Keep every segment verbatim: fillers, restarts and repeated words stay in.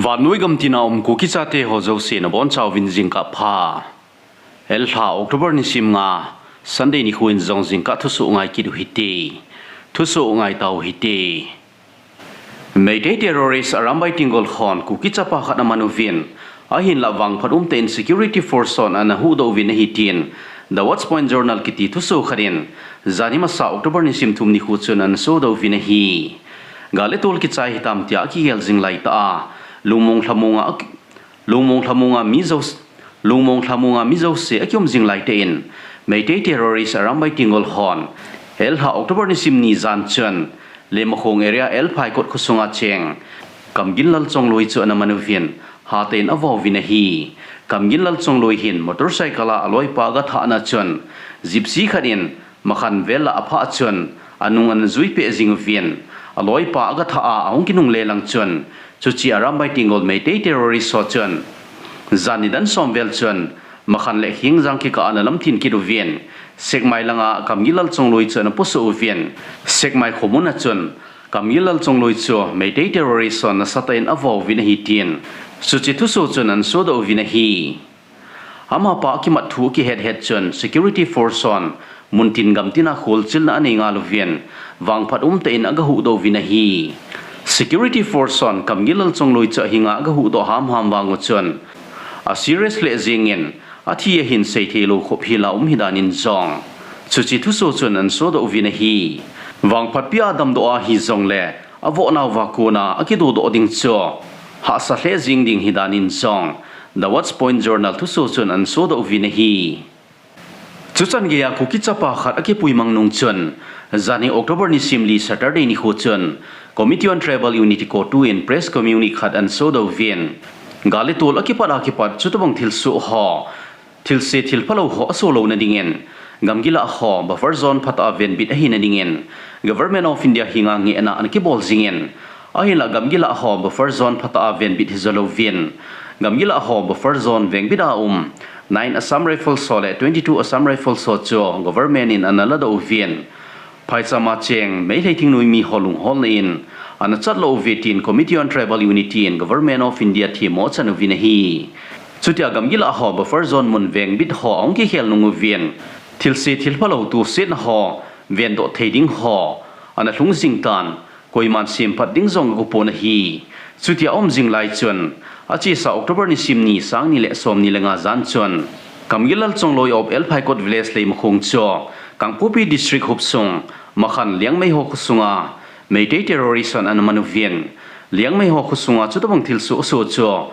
Vannoi gamtina um Kuki chate ho jouse nabonchauvin jingkah pha. Elha October nisim nga, Sunday nikho in jong jingkah thusoh ngai kit u hite. Thusoh ngai tau hite. Meitei terrorist Arambai Tenggol hon Kuki chapa khat aman uvin, ahinlah vangphat umtah in security force hon ana huhdoh uvin ahi tin, The Watch Point Journal kiti thusoh khat in, janhi masa October nisim thum nikho chun ana sodoh uvin ahi. Gal le tol kichai hitam tia akigel jing laitah a, lungmong lhamonga a, lungmong lhamonga mi jouse, lungmong lhamonga mi jouse akium jing laitah in, Meitei terrorist Arambai Tenggol hon, Elha October nisim ni jan chun, Leimakhong area L Phaikot khosunga cheng, Kamginlal Chongloi chu ana man uvin, hatah in avau uvin ahi. Kamginlal Chongloi hin motorcycle a aloipa agathah na chun, Gypsy khat in, makhan vel a aphah chun, anung ana jui peh jing uvin, aloipa agathah a ahung kinungle lang chun, chuche Arambai Tenggol Meitei terrorist ho chun, jan nidan som vel chun, makhan le hingjang kikah a ana lamthin kit uvin, Sekmai langa Kamginlal Chongloi chu ana pusuh uvin, Sekmai khomun a chun, Kamginlal Chongloi chu Meitei terrorist hon nasatah in avau uvin ahi tin, chuche thusoh chun ana sodoh uvin ahi. Amapa akimat thu akihet het chun security force hon muntin gamtina kholchilna anei ngal uvin, vangphat umtah in agahuhdoh uvin ahi. Security force hon Kamginlal Chongloi chu ahinga agahuhdoh hamham vang u chun, aserious lheh jengin, athi ahin seithei lou khop hila um hidan in jong, chuche thusoh chun ana sodoh uvin ahi. Vangphatpi a damdoh ahi jongle, avohnauva kona akidodoh ding chu hahsa lheh jeng ding hidan in jong, The Watch Point Journal thusoh chun ana sodoh uvin ahi. Chuchan geiya Kuki chapa khat akipuimang nung chun, janhi October nisim li Saturday nikho chun, Committee on Tribal Unity CoTU in press communique khat ana sodoh uvin, gal le tol akipat a kipat chutobang thilsoh ho, thilse thilphalou ho asoh louna dingin, gamgi lah ho buffer zone phatah a venbit ahina dingin, Government of India henga ngehna ana kibol jingin, ahinlah gamgi lah ho buffer zone phatah a venbit hijou louvin, gamgi lah ho buffer zone vengbit a um nine Assam Rifles ho le twenty-two Assam Rifles ho chu government in ana ladoh uvin, phaichama cheng Meitei thingnoi mi ho lungholna in ana chatlou uve tin Committee on Tribal Unity in Government of India themmo achan uvin ahi. Chutia gamgi lah ho buffer zone mun vengbit ho ahung kikhel nung uvin, thilse thilphalou tosetna ho vendoh thei ding ho ana lhung jing tan, koiman semphat ding jong agopon ahi. Chutia aum jing lai chun, achesa October nisim ni, sang ni le som ni le nga jan chun, Kamginlal Chongloi of L Phaikot Village Leimakhong chu, Kangpokpi District hopsung, Makhan Liangmei ho khosunga, Meitei terrorist hon ana man uvin, Liangmei ho khosunga chutobang thilsoh asoh chu,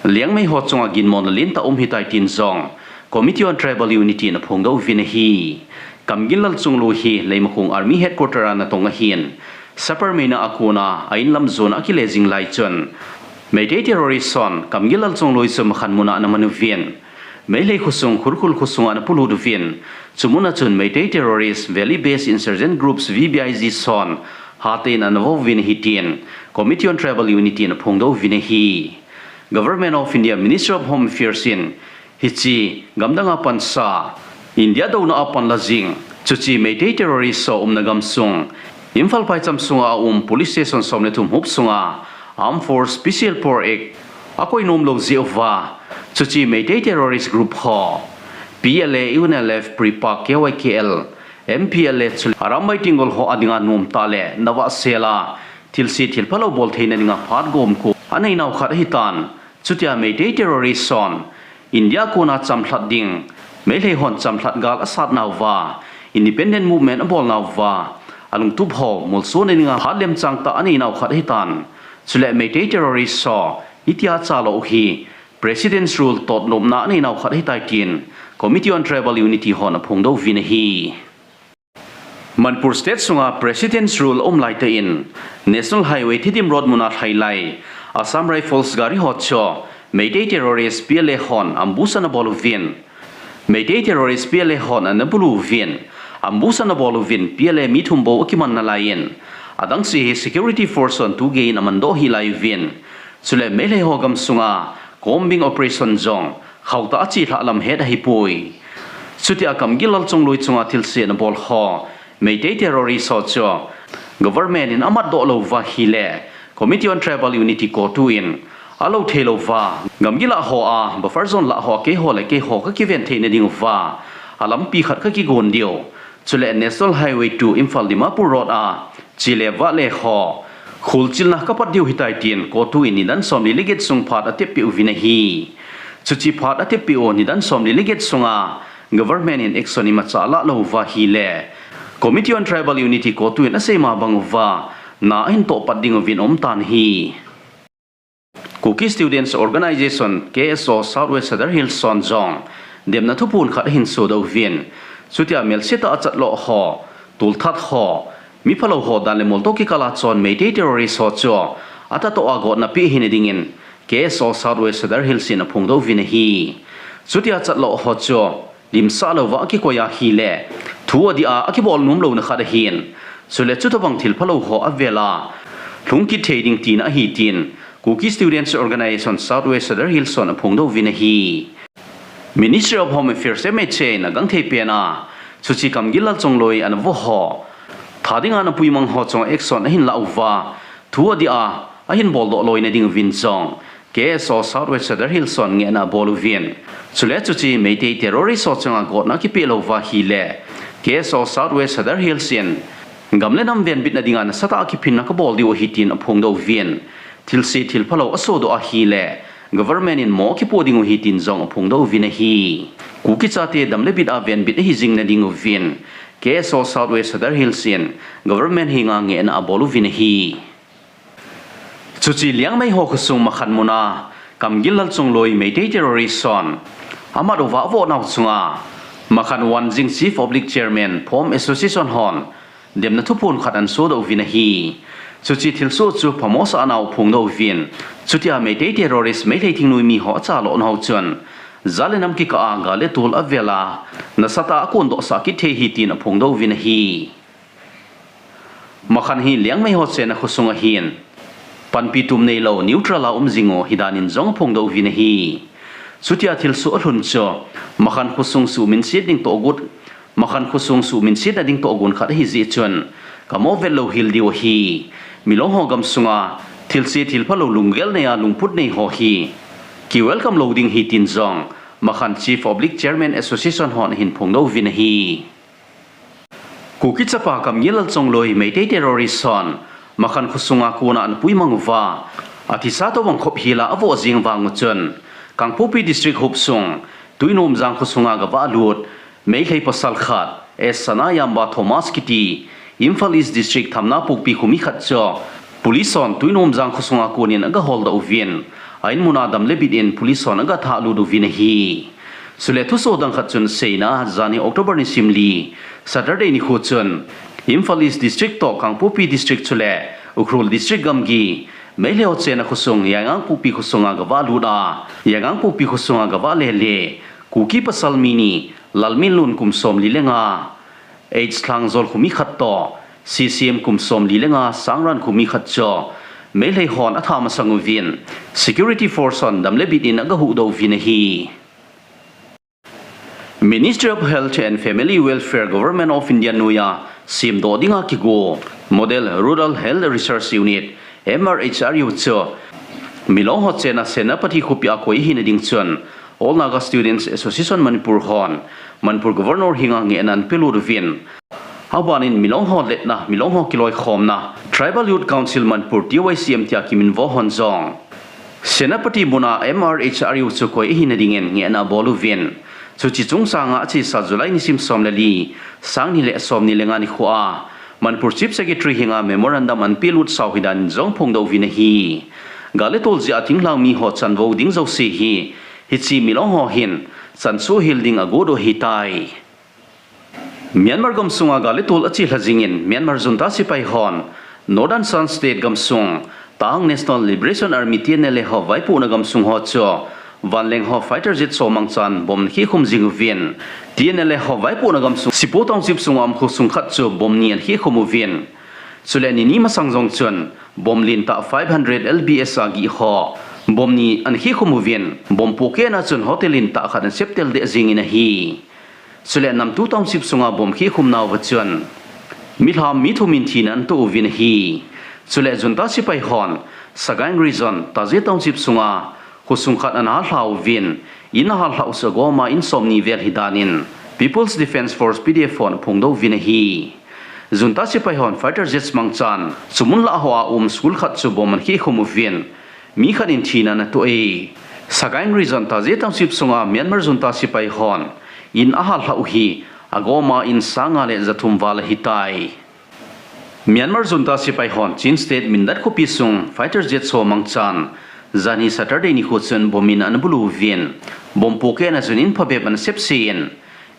Liangmei ho chunga ginmona lentah um ahitai tin jong, Committee on Tribal Unity in aphongdoh uvin ahi. Kamginlal Chongloi hi Leimakhong Army Headquarter a natong ahin, Sapermeina a kona a inlam jona akile jing lai chun, Meitei terrorist hon Kamginlal Chongloi chu Makhan muna ana man uvin, Meitei khosung Khurkhul khosunga ana polut uvin, chumuna chun Meitei terrorist Valley Based Insurgent Groups V B I G hon hatah in ana vau uvin ahi tin, Committee on Tribal Unity in aphongdoh uvin ahi. Government of India Ministry of Home Affairs in, hiche gamdanga pansa, India douna a panla jing, chuche Meitei terrorist ho umna gamsung, Imphal phaicham sunga aum police station som le thum hopsunga, Armed Force Special Power Act akoi nomlou jeh uva, chuche Meitei terrorist group ho, P L A, U N L F, PREPAK, K Y K L, M P L A chule Arambai Tenggol ho adinga nomtah le navahsela, thilse thilphalou bol theina dinga phat gomkhup aneinau khat ahitan, chutia Meitei terrorist hon India kona chamlhat ding, Meitei hon chamlhat gal asatnauva, independent movement abolnauva, alungtup ho molsona dinga phat lemchang tah aneinau khat ahitan, chule Meitei terrorist ho hitia achalo u hi President's Rule totnopna aneinau khat ahitai tin, Committee on Tribal Unity hon aphongdoh uvin ahi. Manipur State sunga President's Rule aum laitah in, National Highway Thedim Road muna lhailai, Assam Rifles gari ho chu, Meitei terrorist P L A hon ambush ana bol uvin, Meitei terrorist P L A hon ana bulu uvin, ambush ana bol uvin, P L A mi thum bou akiman nalaiyin, adangse hi security force hon tugei in amandoh hih lai uvin, chule Meitei ho gamsunga combing operation jong, khauhtah a achelhah lam het ahipoi. Chutia Kamginlal Chongloi chunga thilse ana bol ho, Meitei terrorist ho chu, government in amatdoh louva ahile, Committee on Tribal Unity CoTU in, Alou theilou va, gamgi lah hoa, buffer zone lah hoa, keiho le keiho kakiven theina diuva, alampi khat kakigon diu. Chule National Highway two Imphal Dimapur Road a, chele vale ho, kholchilna kapat diu hitai tin, CoTU in nidan somli le get sung phat ateppeh uvin ahi. Chuche phat ateppeh u nidan somli le get sunga, government in action imacha alah lou uva ahile, Committee on Tribal Unity CoTU in asei ma bang uva, na ahin tohpat diuvin aumtan ahi. Kuki Students Organisation, K S O, South West Sadar Hills hon jong, demna thuphon khat ahin sodoh uvin. Chutia melsetah a chatloh ho, tolthat ho, miphalou ho dan le mol toh kikal a chon Meitei terrorist ho chu, atahtoh a gotna pe ahina dingin, K S O South West Sadar Hills in aphongdoh uvin ahi. Chutia chatloh ho chu, limsah louva akikoi ahile, thu adih a akibol nom louna khat ahin. Chule chutobang thil phalou ho avel a, lhungkit thei ding tina ahi tin, Kuki Students Organisation South West Sadar Hills hon aphongdoh uvin ahi. Ministry of Home Affairs M H A in agangthei pen a, chuche Kamgillal Chongloi ana vo ho, tha dinga ana puimang ho chunga action ahin lah uva, thu adih a, ahin boldoh loina diuvin jong, K S O South West Sadar Hills hon ngehna abol uvin. Chule chuche Meitei terrorist ho chunga gotna akipeh lou uva ahile, K S O South West Sadar Hills in, gam le nam venbitna dinga nasatah a kiphinna kabol diu ahi tin aphongdoh uvin. Thilse thil phalou asodoh ahile, government in mo akipoh diu ahi tin jong aphongdoh uvin ahi. Kuki chate dam le bit a venbit ahi jingna diuvin, K S O South West Sadar Hills in, government henga ngehna abol uvin ahi. Chuche Liangmai ho khosung Makhan muna, Kamgillal Chongloi Meitei terrorist hon, amat uva avoh nau chunga, Makhan Wanjing Chief Oblique Chairman, Phom Association hon, demna thuphon khat ana sodoh uvin ahi. Chuche thilsoh chu phamo sahna a aphongdoh uvin. Chutia Meitei terrorist Meitei thingnoi mi ho achalhah nau chun, jat le nam kikah a gal le tol avel a, nasatah a akondohsah kit thei ahi tin aphongdoh uvin ahi. Makhan hi Liangmai ho chenna khosung ahin, panpi tum neilou neutral a um jing u ahi danin jong aphongdoh uvin ahi. Chutia thilsoh alhun chu, Makhan khosung suhminset ding tohgon, Makhan khosung suhminsetna ding tohgon khat ahi jeh chun, kamo vet louhel diu ahi. Milong ho gamsunga, thilse thil phalou lunggel nei a lungput nei ho hi, kiwelcome lou ding ahi tin jong, Makhan Chief Oblique Chairman Association hon ahin phongdoh uvin ahi. Kuki chapa Kamgillal Chongloi Meitei terrorist hon, Makhan khosunga kona ana puimang uva, athisa tobang khop hel a avoh jing vang u chun, Kangpokpi District hopsung, Tuinomjang khosunga gavalut, Meitei pasal khat, S Sanayamba Thomas kiti, Imphal East District Thamnapokpi khomi khat chu, Police hon Tuinomjang khosunga konin agaholdoh uvin, a-in muna dam le bit in police hon agathahlut uvin ahi. Chule thusoh dang khat chun seina, janhi October nisim li, Saturday nikho chun, Imphal East District toh Kangpokpi District chule, Ukhrul District gamgi, Meitei ho chenna khosung, Yaingangpokpi khosunga gavalut a, Yaingangpokpi khosunga gavahle le, Kuki pasal mi ni, Lalminlun kum somli le nga, H Lhangjol khomi khat toh, C C M kum somli le nga, Sangran khomi khat chu, Meitei hon atha masang uvin, security force hon dam le bit in agahuhdoh uvin ahi. Ministry of Health and Family Welfare Government of India noiya, semdoh dinga kigo, Model Rural Health Research Unit, M R H R U chu, Milong ho chenna Senapati khopi a koi ahina ding chun, All Naga Students Association Manipur hon, Manipur Governor henga ngehna ana pelut uvin. Abanin Milong ho letna, Milong ho kiloikhomna, Tribal Youth Council Manipur T Y C M tia kiminvo hon jong, Senapati muna M R H R U chu koi ahina dingin ngehna abol uvin. Chuche chungchanga achesa July nisim som le li, sang ni le som ni le nga nikhoa, Manipur Chief Secretary henga memorandum ana pelut sau ahi danin jong phongdoh uvin ahi. Gal le tol jeh a thinglhang mi ho chanvo ding jouse hi, hiche Milong ho hin, chansoh hel ding agodoh ahitai. Myanmar gamsunga gal le tol achelha jingin Myanmar junta sepai hon Northern Shan State gamsung Ta'ang National Liberation Army T N L A ho vaipohna gamsung ho chu vanleng ho fighter jet somang chan bomb ana khehkhum jing uvin, T N L A ho vaipohna gamsung Sipo Township sunga um khosung khat chu bomb ni ana khehkhum uvin. Chule nini masang jong chun bomb lentah five hundred L B S a gih ho bomb ni ana khehkhum uvin, bomb pohkehna chun hotel lentah khat ana septel deh jingin ahi. Chule Namtu Township sunga bomb khehkhum nauva chun, milham mi thum in thina ana toh uvin ahi. Chule junta sepai hon Sagaing Region Taje Township sunga khosung khat ana halha uvin, in ahalhah u chu agoma in somni vel hidan in People's Defence Force, P D F hon aphongdoh uvin ahi. Junta sepai hon fighter jets mangchan chumun lah hoa um school khat chu bomb ana khehkhum uvin, mi khat in thina ana toh e. Sagaing Region Taje Township sunga Myanmar junta sepai hon in ahalhah u hi agoma in sang nga le jathum val ahitai. Myanmar junta sepai hon Chin State Mindat khopi sung fighter jets ho mangchan janhi Saturday nikho chun bomb in ana bulu uvin, bomb pohkehna chun in phabep ana sepse in,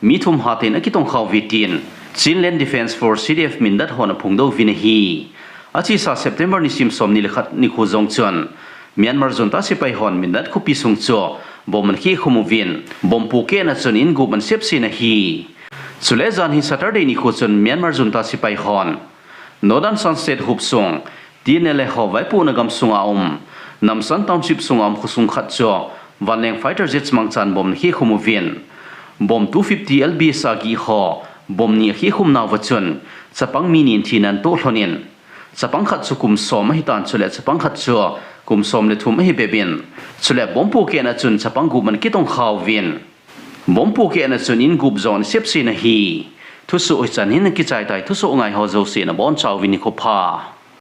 mi thum hatah in akitongkha uve tin Chinland Defence Force, C D F, Mindat hon aphongdoh uvin ahi. Achesa September nisim somni le khat nikho jong chun Myanmar junta sepai hon Mindat khopi sung chu bomb ana khehkhum uvin, bomb pohkehna chun in gup ana sepse in ahi. Chule janhi Saturday nikho chun Myanmar junta sepai hon Northern Shan State huop sung T N L A ho vaipohna gamsunga um Namsan Township sunga um khosung khat chu vanleng fighter jets mangchan bomb ana khehkhum uvin, bomb two fifty L B S agih ho bomb ni akhehkhum nauva chun chapang mi ni in thina ana toh lhon in, chapang khat chu kum som ahitan, chule chapang khat chu kum som le thum ahi bep in, chule bomb pohkehna chun chapang gup ana kitongkha uvin, bomb pohkehna chun in gup jong ana sepse in ahi. Thusoh hichan hin akichai tai, thusoh ngai ho jouse nabonchauvin nikho pha.